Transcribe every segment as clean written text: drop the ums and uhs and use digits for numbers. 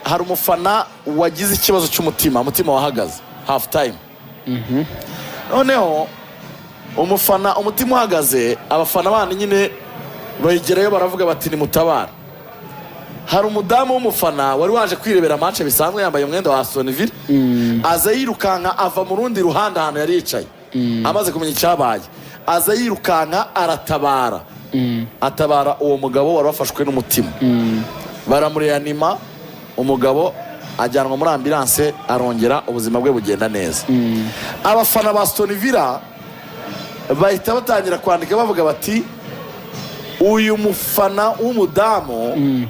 Hari umufana wagize ikibazo cy'umutima, umutima wahagaze half time. Noneho umufana umutima uhagaze, abafana bandi nyine bayigerayo baravuga bati nimutabara. Hari umudamu w'umufana wari waje kwirebera match bisanzwe, yambaye umwenda wa Aston Villa, aza yirukanka ava mu rundi ruhande ahantu yari yicaye. Amaze kumenya icyabaye, aza yirukanka aratabara, atabara uwo mugabo wari wafashwe n'umutima. Baramureanima, umugabo ajyanwa muri ambulance, arongera ubuzima bwe bugenda neza. Abafana ba Aston Villa bahita batangira kwandika bavuga bati uyu mufana w'umudamu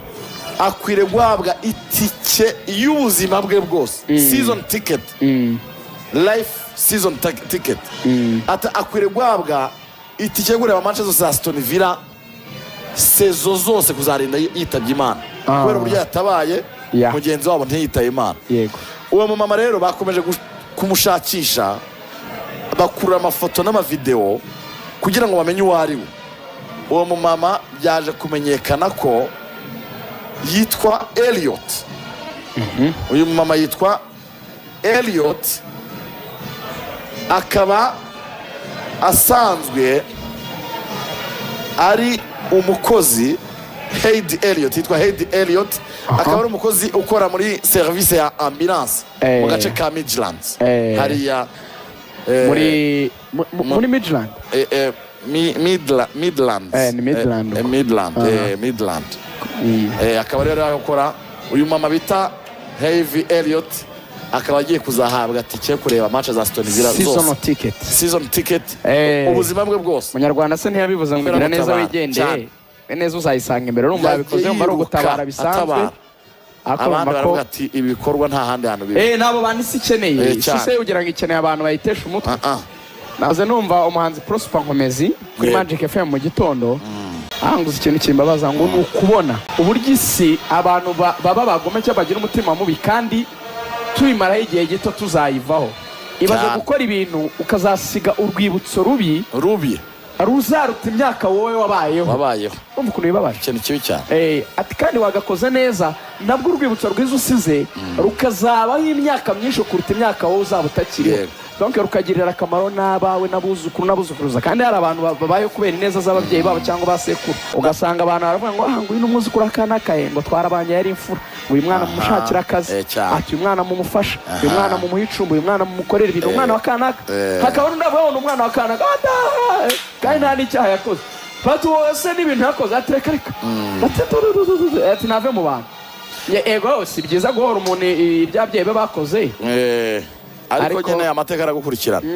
akwiriye guhabwa itike y'ubuzima bwe bwose, season ticket, life season ticket. Ati akwiriye guhabwa itike yo kureba match zose za Aston Villa saison zose kuzarinda yitabye Imana, kubera uburyo yatabaye mugenzi wabo ntiyitaye Imana. Uwo mumama rero bakomeje kumushakisha, bakurura amafoto n'amavideo kugira ngo bamenye uwo ari we. Uwo mumama byaje kumenyekana ko yitwa Elliot. Uyu mumama yitwa Elliot, akaba asanzwe ari umukozi. Heidi Elliot, yitwa Heidi Elliot, akaba ari umukozi ukora muri serivisi ya ambulance mu gace ka Midlands, hariya muri Midland. Midlands. Ni Midland. Midland, Midland. Akaba rero ari gukora. Uyu mama bita Heavy Elliot akaba agiye kuzahabwa tike yo kureba match za Aston Villa season zose, ticket, season ticket, ubuzima bwe bwose. Munyarwanda se ntiyabivuze ngo Kubera gira neza gutabara. wigendeye Cyane. neza uzayisanga imbere? Urumva yabikoze, Yagiye yumva ari yiruka, ugutabara bisanzwe, atabara. ariko Abandi urumva ko baravuga ati ibi bikorwa nta handi hantu biba. N'abo bantu isi ikeneye. Isi Cyane. se ugira ngo ikeneye abantu bayitesha umutwe? Ah, ah. Naze numva umuhanzi Prosper Nkomezi kuri Magic FM mu gitondo ahanguza ikintu kimbabaza, ngo ni ukubona uburyo isi abantu baba bagome cyangwa bagira umutima mubi, kandi tubimaraho igihe gito tuzayivaho. Ibaze Cyane. gukora ibintu ukazasiga urwibutso rubi, rubi ruzaruta imyaka wowe wabayeho. Wabayeho. Urumva ukuntu bibabaje? Ikintu kibi cyane. Ati kandi wagakoze neza, nabwo urwibutso rwiza usize rukazabaho imyaka myinshi kuruta imyaka wowe uzaba utakiriho. Donc rukagirira akamaro n'abawe n'abuzukuru n'abuzukuruza. Kandi hari abantu babayeho kubera ineza z'ababyeyi babo cyangwa ba sekuru, ugasanga abantu baravuga ngo ah, nguyu ni umwuzukuru aka n'akaye, ngo twarabanye yari imfura, uyu mwana mumushakira akazi, Cyane. ati uyu mwana mumufasha, uyu mwana mumuha icumbi, uyu mwana mumukorera ibintu, umwana wa kanaka. Hakaba n'undi avuga ngo ni umwana wa kanaka. Ata, kandi nta n'icyaha yakoze. Bati wowe se n'ibintu yakoze? Ati reka reka. Ati tu, ati nave mu bantu. Ego, si byiza guhora umuntu ibyo ababyeyi be bakoze. Ariko Ariko nyine amateka aragukurikirana.